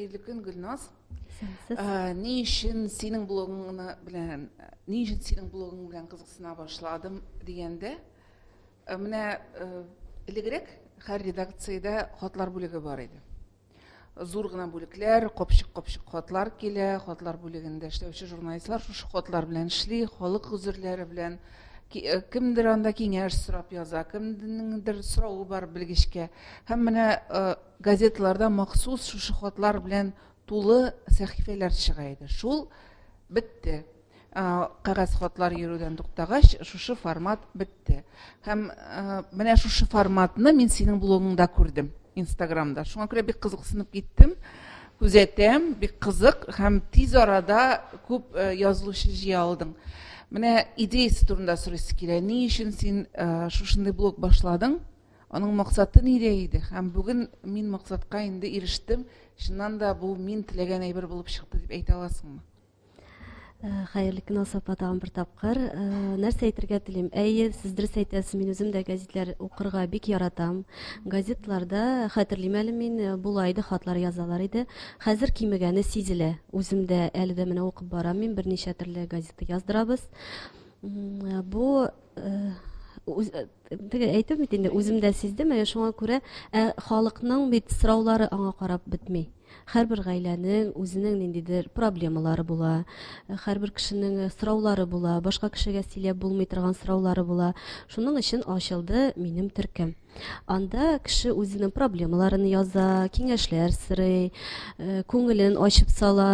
Хәерле көн, Гөлназ. Исәнсез. Ни өчен синең блогыңны белән, ни өчен синең блогың белән кызыксына башладым дигәндә, менә элегрәк һәр редакциядә хатлар бүлеге бар иде. Зур гына бүлекләр, капчык-капчык хатлар килә, хатлар бүлегендә эшләүче журналистлар шушы хатлар белән эшли, халык гозерләре белән. Кемдер анда киңәш сорап яза, кемнеңдер соравы бар белгечкә. Һәм менә газеталарда махсус шушы хатлар белән тулы сәхифәләр чыга иде. Шул бетте. Кәгазь хатлар йөрүдән туктагач, шушы формат бетте. Һәм менә шушы форматны мин синең блогыңда күрдем, Инстаграмда. Шуңа күрә бик кызыксынып киттем. Күзәтәм, бик кызык һәм тиз арада күп язылучы җыя алдың. Менә идеясы турында сорыйсы килә. Ни өчен син шушындый блог башладың? Аның максаты нидә иде? Һәм бүген мин максатка инде ирештем. Чыннан да бу мин теләгән әйбер булып чыкты дип әйтә аласыңмы? Э, хәерле көн, Алсу апа, тагын бер тапкыр. Э, нәрсә әйтергә телим? Әйе, сез дөрес әйтәсез, мин үзем дә гәзитләр укырга бик яратам. Газетларда, хәтерлим әле мин, э, була иде, хатлар язалар иде. Хәзер кимегәне сизелә. Үзем дә әле дә менә укып барам мин, берничә төрле газета яздырабыз. Бу теге әйтү бит инде, үзем дә сиздем, әйе, шуңа күрә ә халыкның бит сораулары аңа карап бетми. Һәрбер гаиләнең үзенең ниндидер проблемалары була, һәрбер кешенең сораулары була, башка кешегә сөйләп булмый торган сораулары була. Шуның өчен ачылды минем төркем. Анда кеше үзенең проблемаларын яза, киңәшләр сорый, күңелен ачып сала.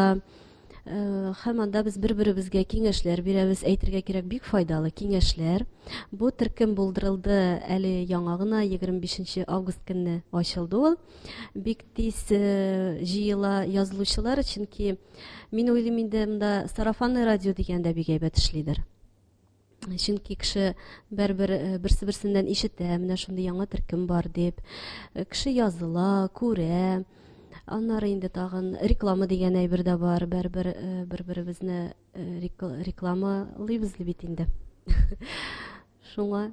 Э, һәм анда без бер-беребезгә киңәшләр бирәбез. Әйтергә кирәк, бик файдалы киңәшләр. Бу төркем булдырылды әле яңа гына, 25 август көнне ачылды ул. Бик тиз э, җыела язылучылар, чөнки мин уйлыйм инде монда сарафанный радио дигән дә бик әйбәт эшлидер. Чөнки кеше бер-бер э, берсе берсеннән ишетә, менә шундый яңа төркем бар дип. Э, кеше языла, күрә. Аннары инде тагын реклама дигән әйбер дә бар. Бер-бер э, бер-беребезне рекламалыйбыз бит инде. Шуңа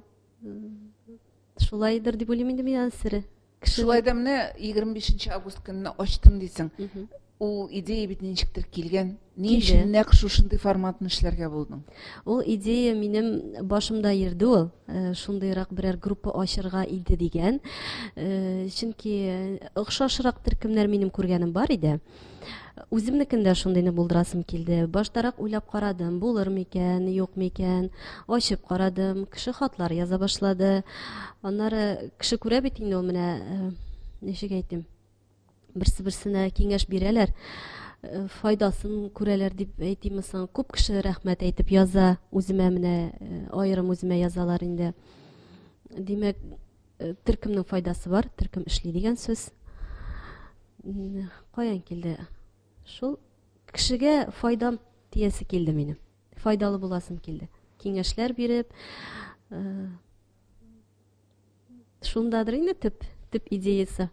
шулайдыр дип уйлыйм инде мин аның сере. Шулай да менә 25 август көнне ачтым дисең. Ул идея бит ничектер килгән. Ни өчен нәкъ шушындый форматны эшләргә булдың? Ул идея минем башымда йөрде ул. Э, шундыйрак берәр группа ачырга иде дигән. Э, чөнки э, охшашрак төркемнәр минем күргәнем бар иде. Үземнекен дә шундыйны булдырасым килде. Баштарак уйлап карадым, булыр микән, юк микән. Ачып карадым, кеше хатлар яза башлады. Аннары кеше күрә бит инде ул менә, ничек әйтим, берсе-берсенә киңәш бирәләр, э, файдасын күрәләр дип әйтимме соң. Күп кеше рәхмәт әйтеп яза, үземә менә э, аерым үземә язалар инде. Димәк, э, төркемнең файдасы бар, төркем эшли дигән сүз. Каян килде? Шул кешегә файдам тиясе килде минем. Файдалы буласым килде. Киңәшләр биреп, Шундадыр инде төп, төп идеясы.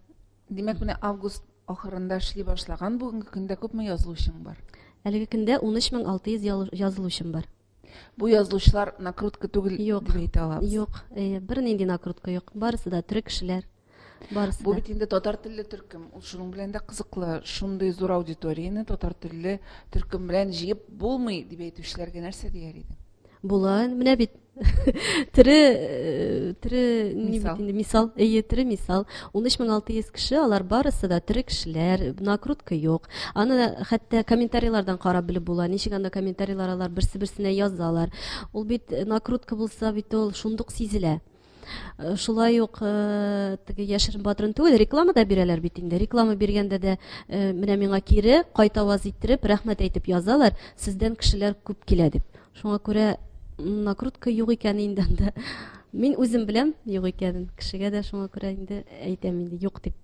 Димәк, менә август ахырында эшли башлаган, бүгенге көндә күпме язылучың бар? Әлеге көндә 13600 язылучым бар. Бу язылучылар накрутка түгел юк, дип әйтә алабыз. Юк, э, бернинди накрутка юк. Барысы да тере кешеләр. Барысы Бу бит инде татар телле төркем. Ул шуның белән дә кызыклы. Шундый зур аудиторияне татар телле төркем белән җыеп булмый дип әйтүчеләргә нәрсә дияр идең? Була, менә бит тере э, тере ни бит инде мисал, әйе, тере мисал. 13600 кеше, алар барысы да тере кешеләр, накрутка юк. Аны хәтта комментарийлардан карап белеп була, ничек анда комментарийлар алар берсе-берсенә язалар. Ул бит э, накрутка булса бит ул шундук сизелә. Э, шулай ук э, теге яшерен батырын түгел, реклама да бирәләр бит инде. Реклама биргәндә дә э, менә миңа кире кайтаваз иттереп, рәхмәт әйтеп язалар, сездән кешеләр күп килә дип. Шуңа күрә накрутка юк икән инде анда. Мин үзем беләм юк икәнен. Кешегә дә шуңа күрә инде әйтәм инде юк дип.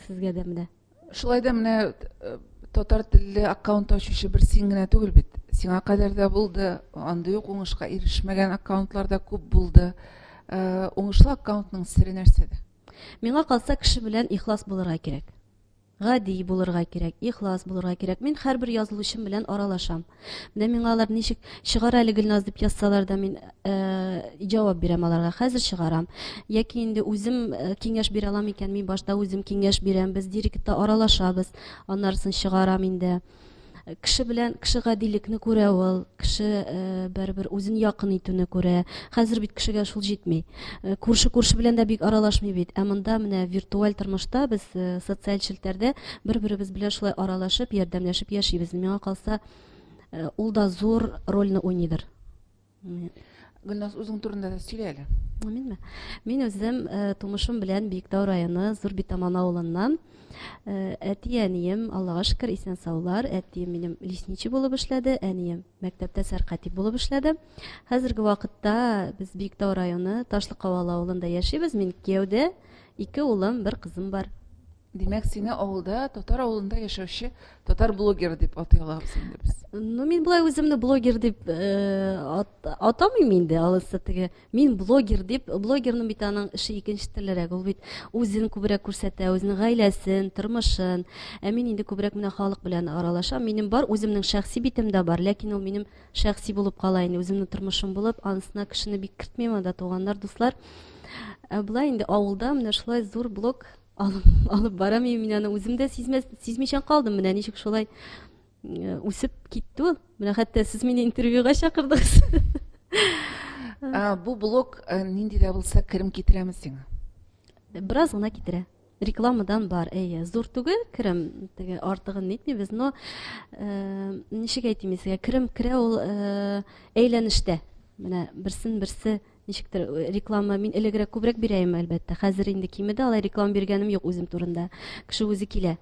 Сезгә дә менә. Шулай да менә э, татар телле аккаунт ачучы бер син генә түгел бит. Сиңа кадәр дә булды, андый ук уңышка ирешмәгән аккаунтлар да күп булды. Э, уңышлы аккаунтның сере нәрсәдә? Миңа калса, кеше белән ихлас булырга кирәк. Гади булырга кирәк, ихлас булырга кирәк. Мин һәрбер язылучым белән аралашам. Менә миңа алар ничек чыгар әле Гөлназ дип язсалар да мин э, җавап бирәм аларга. Хәзер чыгарам. Яки инде үзем э, киңәш бирә алам икән, мин башта үзем киңәш бирәм. Без директта аралашабыз. Аннарысын чыгарам инде. Кеше белән кеше гадилекне күрә ул, кеше э, бәрбер үзен якын итүне күрә. Хәзер бит кешегә шул җитми. Э, күрше күрше белән дә бик аралашмый бит. Ә монда менә виртуаль тормышта без э, социаль челтәрдә бер-беребез белән шулай аралашып, ярдәмләшеп яшибез. Миңа калса, ул да зур рольне уйныйдыр. Гөлназ, үзең турында да сөйлә әле. Минме? Мин үзем э, тумышым белән Биектау районы Зур Битаман авылыннан. Э, әти-әнием, Аллага шөкер, исән-саулар. Әтием минем лесничий булып эшләде, әнием мәктәптә сәркатип булып эшләде. Хәзерге вакытта без Биектау районы Ташлы Кавал авылында яшибез. Мин кияүдә, ике улым, бер кызым бар. Димәк, сине авылда, татар авылында яшәүче татар блогеры дип атый алабыз инде без. Ну, мин болай үземне блогер дип э, ат, атамыйм инде, алысы теге. Мин блогер дип, блогерның бит аның эше икенче төрлерәк. Ул бит үзен күбрәк күрсәтә, үзенең гаиләсен, тормышын. Ә мин инде күбрәк менә халык белән аралашам. Минем бар, үземнең шәхси битем дә бар, ләкин ул минем шәхси булып кала инде, үземнең тормышым булып, анысына кешене бик кертмим анда, туганнар, дуслар. Ә болай инде авылда менә шулай зур блог алып, алып барам мин аны үзем дә сизмәс, сизмичә калдым. Менә ничек шулай э, үсеп китте ул. Менә хәтта сез мине интервьюга чакырдыгыз. Бу блог э, нинди дә булса керем китерәме сиңа? Бераз гына китерә. Рекламадан бар, әйе. Зур түгел керем, теге артыгын нитмибез, но э, ничек әйтим сезгә, керем керә ул э, әйләнештә. Менә берсен берсе Ничектер э, реклама мин элегрәк күбрәк бирә идем, әлбәттә. Хәзер инде кимеде, алай реклама биргәнем юк үзем турында. Кеше үзе килә.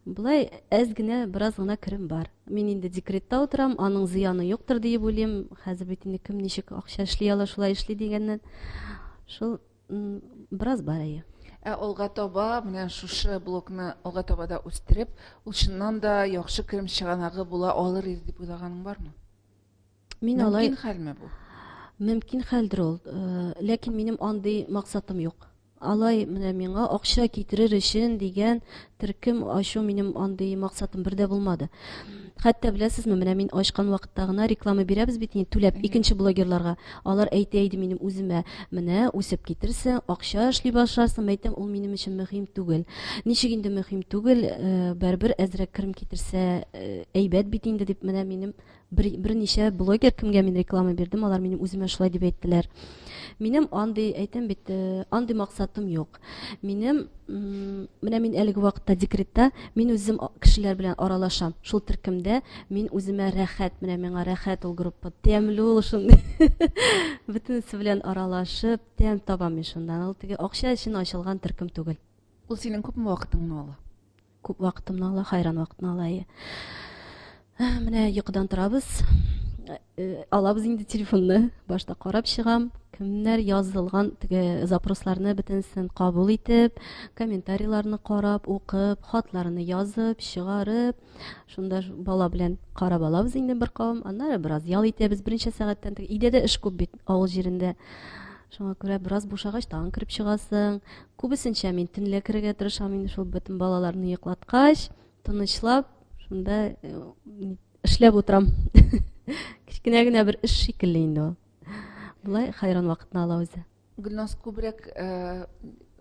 Болай әз генә, бераз гына керем бар. Мин инде декретта утырам, аның зыяны юктыр диеп уйлыйм. Хәзер бит инде кем ничек акча эшли ала, шулай эшли дигәннән. Шул бераз бар әйе. Ә алга таба менә шушы блокны алга таба да үстереп, ул чыннан да яхшы керем чыганагы була алыр иде дип уйлаганың бармы? Мин алай Мөмкин хәлме бу? Мөмкин хәлдер ул. Э, ләкин минем андый максатым юк. Алай менә миңа акча китерер өчен дигән төркем ачу минем андый максатым бер дә булмады. Хәтта беләсезме, менә мин ачкан вакытта гына реклама бирәбез бит инде түләп икенче блогерларга. Алар әйтә иде минем үземә, менә үсеп китерсең, акча эшли башларсың, мәйтәм, ул минем өчен мөһим түгел. Ничек инде мөһим түгел, э, бәрбер әзрәк керем китерсә, э, әйбәт бит инде дип менә минем бер, берничә блогер кемгә мин реклама бирдем, алар минем үземә шулай дип әйттеләр. Минем андый, әйтәм бит, э, андый максатым юк. Минем, менә мин әлеге вакытта декретта, мин үзем кешеләр белән аралашам. Шул төркемдә мин үземә рәхәт, менә миңа рәхәт ул группа, тәмле ул шундый. Бөтенесе белән аралашып, тәм табам мин шуннан. Ул теге акча өчен ачылган төркем түгел. Ул синең күпме вакытыңны ала? Күп вакытымны ала, хайран вакытны ала. Әйе. Э, менә йокыдан торабыз. Э, алабыз инде телефонны. Башта карап чыгам, кемнәр язылган теге запросларны бөтенесен кабул итеп, комментарийларны карап, укып, хатларны язып, чыгарып, шунда бала белән карап алабыз инде бер кавым. Аннары бераз ял итәбез. Берничә сәгатьтән теге өйдә дә эш күп бит авыл җирендә. Шуңа күрә бераз бушагач тагын кереп чыгасың. Күбесенчә мин төнлә керергә тырышам инде шул бөтен балаларны йоклаткач, тынычлап, шунда э, эшләп утырам. Кечкенә генә бер эш шикелле инде ул. Болай хайран вакытны ала үзе. Гөлназ, күбрәк э,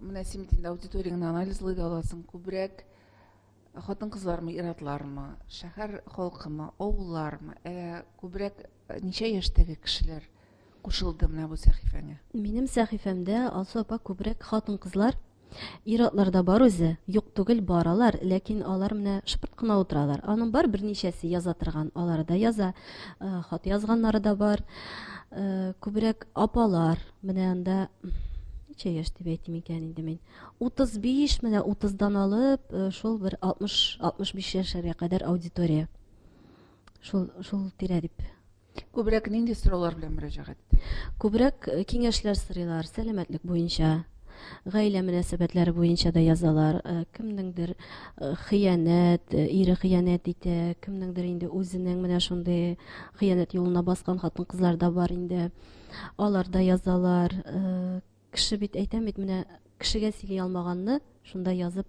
менә син бит инде аудиторияңне анализлый да аласың, күбрәк хатын-кызлармы, ир-атлармы, шәһәр халкымы, авыллармы, ә күбрәк э, ничә яшьтәге кешеләр кушылды менә бу сәхифәңә? Минем сәхифәмдә, Алсу апа, күбрәк хатын-кызлар. Ир-атлар да бар үзе, юк түгел, бар алар, ләкин алар менә шыпырт кына утыралар. Аның бар берничәсе яза торган, алары да яза, э, хат язганнары да бар. Э, күбрәк апалар, менә анда ничә яшь дип әйтим икән инде мин? 35, менә 30-дан алып, э, шул бер 60-65 яшьләргә кадәр аудитория. Шул, шул тирә дип. Күбрәк нинди сораулар белән мөрәҗәгать итә? Күбрәк э, киңәшләр сорыйлар, сәламәтлек буенча, гаилә мөнәсәбәтләре буенча да язалар. Э, кемнеңдер э, хыянәт, ире хыянәт итә, кемнеңдер инде үзенең менә шундый хыянәт юлына баскан хатын-кызлар да бар инде. Алар да язалар. Кеше бит, әйтәм бит, менә кешегә сөйли алмаганны шунда язып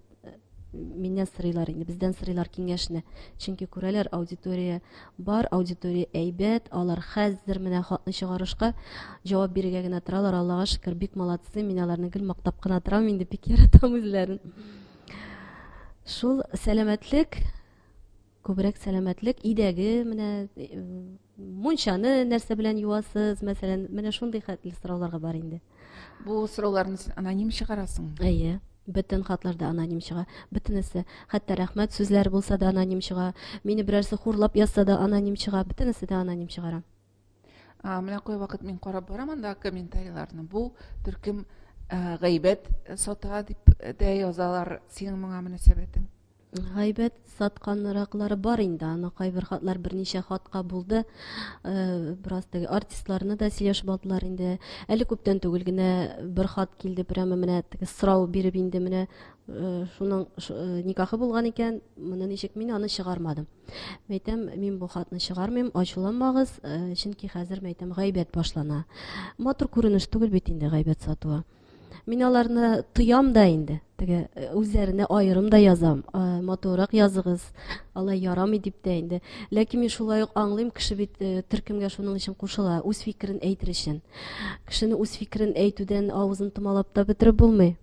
Миннән сорыйлар инде, бездән сорыйлар киңәшне. Чөнки күрәләр, аудитория бар, аудитория әйбәт, алар хәзер менә хатны чыгарышка җавап бирергә генә торалар, Аллага шөкер, бик молодцы, мин аларны гел мактап кына торам инде, бик яратам үзләрен. Шул сәламәтлек, күбрәк сәламәтлек, өйдәге менә э, мунчаны нәрсә белән юасыз, мәсәлән, менә шундый хәтле сорауларга бар инде. Бу сорауларны син аноним чыгарасың? Әйе. Бөтен хатлар да аноним чыга. Бөтенесе. Хәтта рәхмәт сүзләре булса да аноним чыга. Мине берәрсе хурлап язса да аноним чыга. Бөтенесе дә аноним чыгара. А, менә кайвакыт мин карап барам анда комментарийларны. Бу төркем гайбәт сата дип дә язалар. Синең моңа мөнәсәбәтең? Гайбәт сатканраклары бар инде. Аны кайбер хатлар берничә хатка булды. Э, бераз теге артистларны да сөйләшеп алдылар инде. Әле күптән түгел генә бер хат килде, прямо менә теге сорау биреп инде менә э, шуның э, никахы булган икән, моны ничек мин аны чыгармадым. Мәйтәм, мин бу хатны чыгармыйм, ачуланмагыз, чөнки хәзер мәйтәм гайбәт башлана. Матур күренеш түгел бит инде гайбәт сатуы. Мин аларны тоям да инде. Теге э, үзләренә аерым да язам. Э, матуррак языгыз, алай ярамый дип тә инде. Ләкин мин шулай ук аңлыйм, кеше бит э, төркемгә шуның өчен кушыла, үз фикерен әйтер өчен. Кешене үз фикерен әйтүдән авызын томалап та бетереп булмый.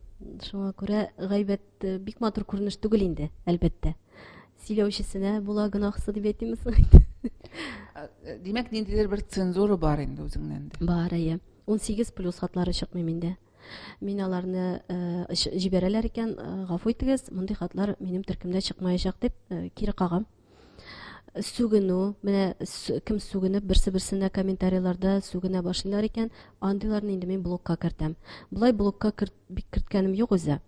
Шуңа күрә гайбәт бик матур күренеш түгел инде, әлбәттә. Сөйләүчесенә була гөнаһсы дип әйтимме соң инде? Димәк, ниндидер бер цензура бар инде үзеңнән дә. Бар, әйе. 18 плюс хатлары чыкмый миндә. Мин аларны э, җибәрәләр икән, э, гафу итегез, мондый хатлар минем төркемдә чыкмаячак дип э, кире кагам. Сүгенү, менә кем сүгенеп берсе-берсенә комментарийларда сүгенә башлыйлар икән, андыйларны инде мин блокка кертәм. Болай блокка керт, бик керткәнем юк үзе.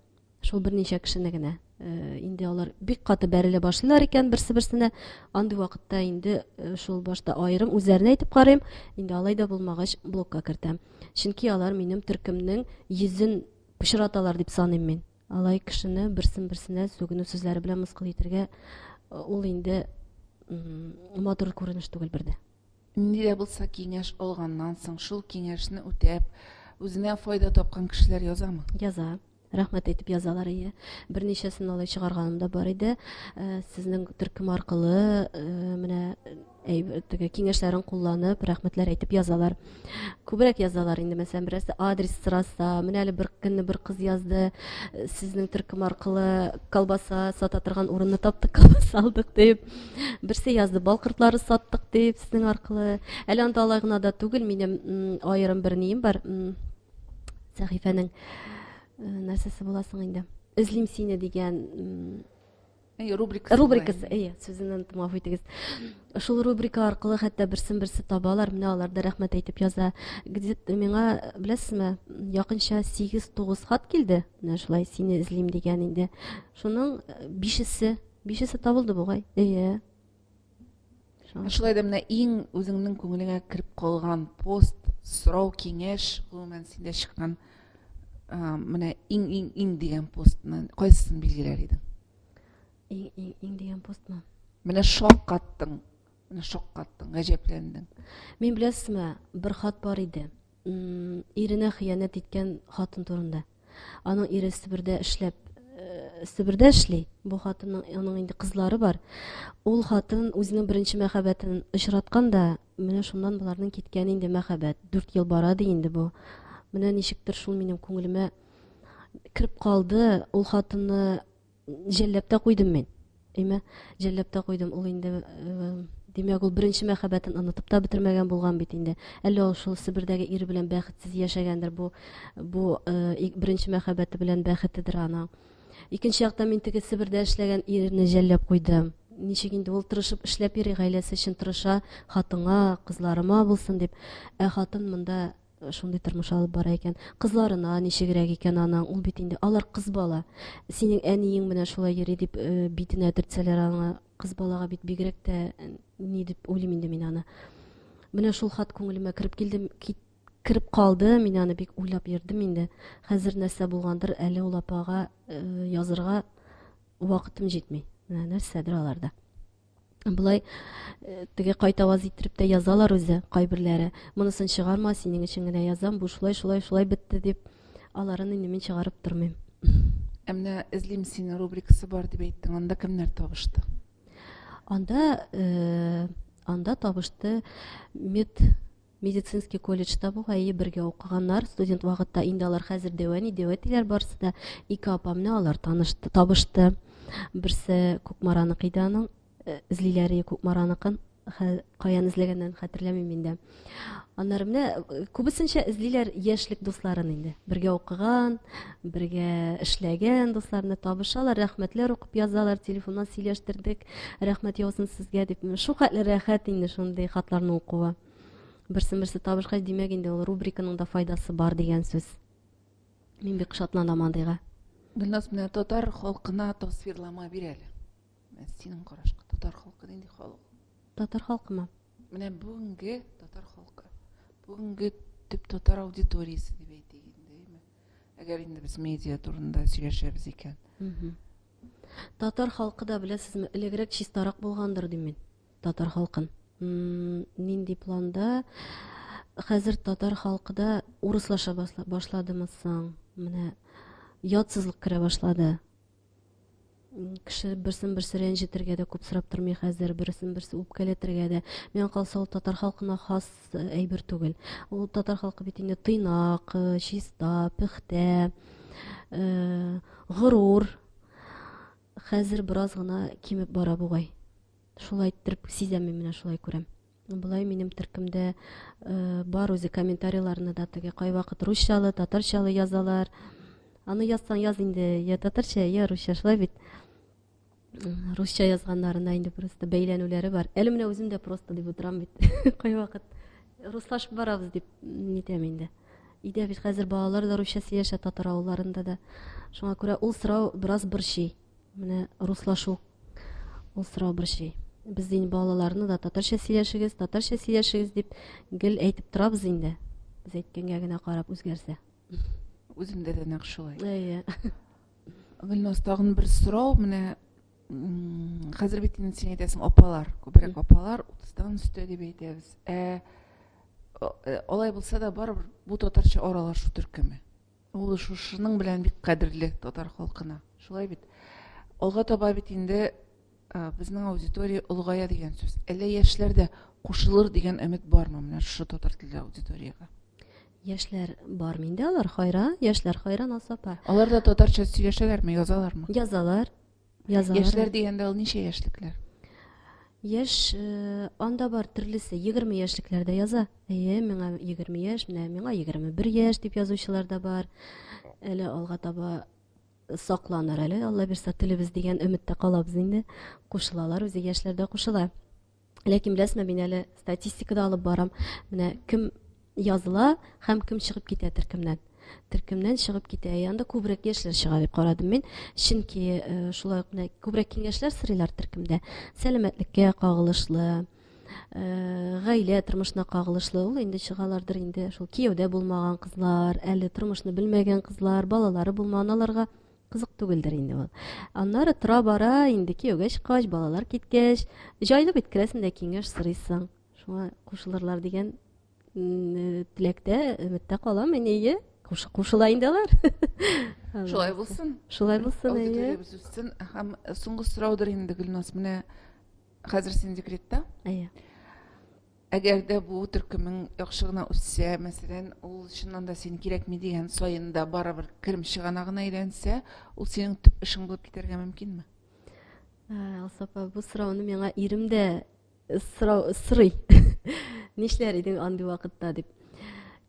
Шул берничә кешене генә. Э, инде алар бик каты бәрелә башлыйлар икән берсе-берсенә. Андый вакытта инде э, шул башта аерым үзләренә әйтеп карыйм. Инде алай да булмагач, блокка кертәм. Чөнки алар минем төркемнең йөзен пычраталар дип саныйм мин. Алай кешене берсен-берсенә сүгенү сүзләре белән мыскыл итәргә э, ул инде матур күренеш түгел бер дә. Нинди дә булса киңәш алганнан соң, шул киңәшне үтәп, үзенә файда тапкан кешеләр язамы? Яза. Рәхмәт әйтеп язалар, ие. Берничәсен алай чыгарганым да бар иде. Э, сезнең төркем аркылы э, менә теге киңәшләрен кулланып, рәхмәтләр әйтеп язалар. Күбрәк язалар инде, мәсәлән, берәрсе адрес сораса, менә әле бер көнне бер кыз язды, э, сезнең төркем аркылы колбаса сата торган урынны таптык, колбаса алдык дип. Берсе язды, бал кортлары саттык дип, сезнең аркылы. Әле анда алай гына да түгел, минем аерым бер нием бар. Сәхифәнең э, нәрсәсе буласың инде? Эзлим сине дигән рубрикасы. Рубрикасы, әйе, сүзен оныттым, гафу итегез. Шул рубрика аркылы хәтта берсен берсе табалар, менә алар да рәхмәт әйтеп яза. Где-то миңа, беләсезме, якынча 8-9 хат килде. Менә шулай сине эзлим дигән инде. Шуның э, бишесе, бишесе табылды бугай. Әйе. Шулай да менә иң үзеңнең күңелеңә кереп калган пост, сорау, киңәш, гомумән синдә чыккан менә иң иң иң дигән постны кайсысын билгеләр идең? Иң иң иң дигән постмы? Менә шаккаттың, менә шаккаттың, гаҗәпләндең. Мин беләсезме, бер хат бар иде. Иренә хыянәт иткән хатын турында. Аның ире Себердә эшләп, э, Себердә эшли. Бу хатынның аның инде кызлары бар. Ул хатын үзенең беренче мәхәббәтен очраткан да, менә шуннан боларның киткән инде мәхәббәт. 4 ел бара ди инде бу. Менә ничектер шул минем күңелемә кереп калды. Ул хатынны Җәлләп тә куйдым мин. Әйме, җәлләп тә куйдым. Ул инде, э, димәк, ул беренче мәхәббәтен онытып та бетермәгән булган бит инде. Әллә ул шул Себердәге ире белән бәхетсез яшәгәндер, бу бу э, беренче мәхәббәте белән бәхетедер аның. Икенче яктан мин теге Себердә эшләгән ирне җәлләп куйдым. Ничек инде ул тырышып эшләп йөри, гаиләсе өчен тырыша, хатынга, кызларыма булсын дип. Ә хатын монда шундый тормыш алып бара икән. Кызларына ничегрәк икән аның? Ул бит инде алар кыз бала. Синең әниең менә шулай йөри дип э, битенә төртсәләр аңа, кыз балага бит бигрәк тә э, ни дип уйлыйм инде мин аны. Менә шул хат күңелемә кереп килде, кереп калды. Мин аны бик уйлап йөрдем инде. Хәзер нәрсә булгандыр, әле ул апага э, язырга вакытым җитми. Менә нәрсәдер аларда. Болай э, теге кайтаваз иттереп тә язалар үзе кайберләре. Монысын чыгарма, синең өчен генә язам, бу шулай, шулай, шулай бетте дип. Аларын инде мин чыгарып тормыйм. Ә менә Эзлим сине рубрикасы бар дип әйттең, анда кемнәр табышты? Анда э, анда табышты мед медицинский колледжда бугай бергә укыганнар студент вакытта инде алар хәзер дәвәни дәвәтиләр барысы да ике апа менә алар танышты табышты берсе Кукмараныкы иде аның э, эзлиләр Кукмараныкын каян эзләгәннәрен хәтерләмим инде. Аннары менә э, күбесенчә эзлиләр яшьлек дусларын инде. Бергә укыган, бергә эшләгән дусларны табышалар, рәхмәтләр укып язалар, телефоннан сөйләштердек, рәхмәт яусын сезгә дип. Шул хәтле рәхәт инде шундый хатларны укуы. Берсен-берсе табышкач, димәк инде ул рубриканың да файдасы бар дигән сүз. Мин бик шатланам андыйга. Гөлназ, менә татар халкына тасвирлама бир әле. Синең карашка татар халкы нинди халык? Татар халкымы? Менә бүгенге татар халкы, бүгенге төп татар аудиториясе дип әйтик инде, әйме? Әгәр инде без медиа турында сөйләшәбез икән. Татар халкы да беләсезме, элегрәк чистарак булгандыр дим мин. Татар халкын. Нинди планда? Хәзер татар халкы да урыслаша башладымы соң? Менә ятсызлык керә башлады. Кеше берсен берсе рәнҗетергә дә күп сорап тормый хәзер, берсен берсе үпкәләтергә дә. Миңа калса, ул татар халкына хас э, әйбер түгел. Ул татар халкы бит инде тыйнак, э, чиста, пөхтә, э, горур. Хәзер бераз гына кимеп бара бугай. Шулай иттереп сизәм мин, менә шулай күрәм. Болай минем төркемдә э, бар үзе комментарийларны да теге кайвакыт русчалы, татарчалы язалар. Аны язсаң яз инде, я татарча, я русча, шулай бит. Русча язганнарына инде просто бәйләнүләре бар. Әле менә үзем дә просто дип утырам бит. Кайвакыт руслашып барабыз дип нитәм инде. Өйдә бит хәзер балалар да русча сөйләшә татар авылларында да. Шуңа күрә ул сорау бераз борчый. Менә руслашу ул сорау борчый. Без инде балаларны да татарча сөйләшегез, татарча сөйләшегез дип гел әйтеп торабыз инде. Без әйткәнгә генә карап үзгәрсә. Үземдә дә нәкъ шулай. Әйе. Гөлназ, тагын бер сорау, менә хәзер бит инде син әйтәсең, апалар, күбрәк апалар, 30-дан өстә дип әйтәбез. Ә э, алай булса да барыбер бу татарча аралашу төркеме. Ул шушының белән бик кадерле татар халкына. Шулай бит. Алга таба бит инде безнең аудитория олыгая дигән сүз. Әллә яшьләр дә кушылыр дигән өмет бармы менә шушы татар телле аудиториягә? Яшьләр бар миндә алар хайран, яшьләр хайран Алсу апа. Алар да татарча сөйләшәләрме, язалармы? Язалар. Язалар. Яшьләр дигәндә ул ничә яшьлекләр? Яшь э, анда бар төрлесе, 20 яшьлекләр дә яза. Әйе, миңа 20 яшь, менә миңа 21 яшь дип язучылар да бар. Әле алга таба сакланыр әле, Алла бирсә, телебез дигән өметтә калабыз инде. Кушылалар, үзе яшьләр дә кушыла. Ләкин беләсезме, мин әле статистикада алып барам. Менә кем языла һәм кем чыгып китә төркемнән. Төркемнән чыгып китә. Янда күбрәк яшьләр чыга дип карадым мин. Чөнки э, шулай ук менә күбрәк киңәшләр сорыйлар төркемдә. Сәламәтлеккә кагылышлы, э, гаилә тормышына кагылышлы. Ул инде чыгалардыр инде шул кияүдә булмаган кызлар, әле тормышны белмәгән кызлар, балалары булмаган аларга кызык түгелдер инде ул. Аннары тора бара инде кияүгә чыккач, балалар киткәч, җайлы бит керәсең дә киңәш сорыйсың. Шуңа кушылырлар дигән э, теләктә, өметтә калам мин, әйе. Кушыла инде алар. Шулай булсын. Шулай булсын, әйе. Аудиториябез үссен. Һәм соңгы сораудыр инде, Гөлназ, менә хәзер син декретта. Әйе. Әгәр дә бу төркемең яхшы гына үссә, мәсәлән, ул чыннан да син кирәкми дигән саен да барыбер керем чыганагына әйләнсә, ул синең төп эшең булып китәргә мөмкинме? Алсу апа, бу сорауны миңа ирем дә сорау сорый. Нишләр идең андый вакытта дип.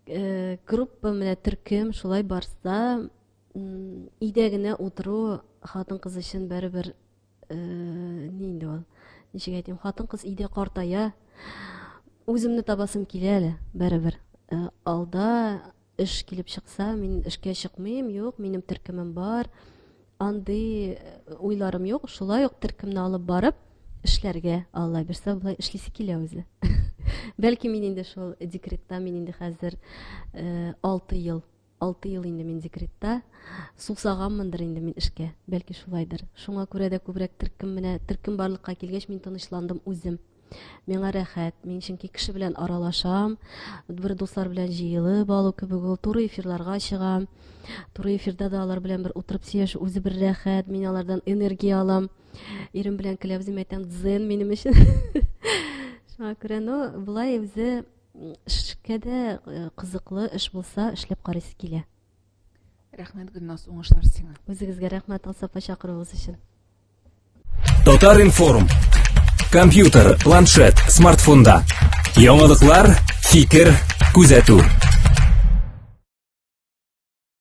Э, группа менә төркем шулай барса, өйдә генә утыру хатын-кыз өчен барыбер э, ни инде ул ничек әйтим хатын кыз өйдә картая үземне табасым килә әле барыбер э, алда эш килеп чыкса мин эшкә чыкмыйм юк минем төркемем бар андый э, уйларым юк шулай ук төркемне алып барып эшләргә алла бирсә болай эшлисе килә үзе бәлки мин инде шул декретта мин инде хәзер э, алты ел 6 ел инде мин декретта. Сусаганмындыр инде мин эшкә. Бәлки шулайдыр. Шуңа күрә дә күбрәк төркем менә төркем барлыкка килгәч мин тынычландым үзем. Миңа рәхәт. Мин чөнки кеше белән аралашам, бер дуслар белән җыелып алу кебек ул, туры эфирларга чыгам. Туры эфирда да алар белән бер утырып сөйләшү үзе бер рәхәт. Мин алардан энергия алам. Ирем белән көләбез, мин әйтәм, дзен минем өчен. Шуңа күрә, ну, болай үзе эшкә дә э, кызыклы эш булса, эшләп карыйсы килә. Рәхмәт, Гөлназ, уңышлар сиңа. Үзегезгә рәхмәт, Алсу апа, чакыруыгыз өчен. Татар информ. Компьютер, планшет, смартфонда. Яңалыклар, фикер, күзәтү.